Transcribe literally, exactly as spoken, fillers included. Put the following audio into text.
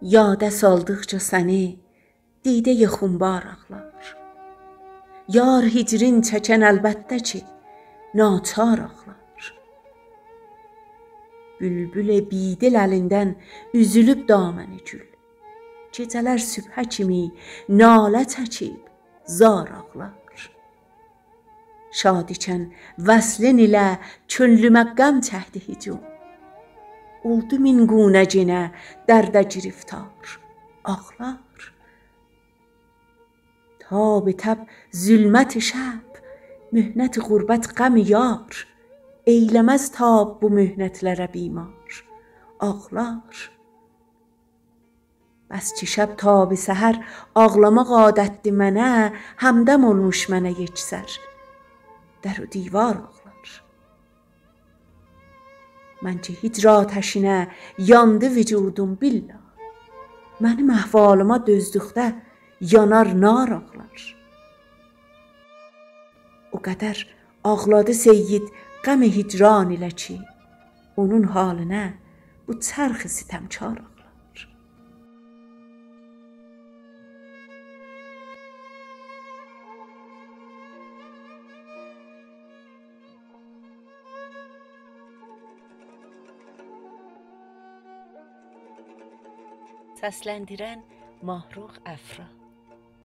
یادا سالدیقجا سنی، دیده‌ی خونبار آغلار. یار هجرین چکن البته کی، ناچار آغلار. بولبول بی‌دل الیندن اوزولوب دامن گول. گئجه‌لر صبحه کیمی ناله چکیب زار آغلار. شاد ایکن وصلین ایله کؤنلومه غم چکدی هجوم. اولدو مین گونه گئنه درده گرفتار، آغلار. تاب تب ظلمت شب، محنت غربت غم یار، ائیله‌مز تاب بو محنت‌لره بیمار، آغلار. بس کی شب تا به سحر آغلاماق عادتدی منه، همدم اولموش منه یکسر در و دیوار آغلار. من کی هجر آتشینه یاندی وجودوم، بالله، منیم احوالیما دؤزدوکده یانار نار آغلار. او قدر آغلادی سید غم هجران ایله کی، اونون حالینا بو چرخ ستمکار آغلار. سسلندیرن ماهرخ افرا.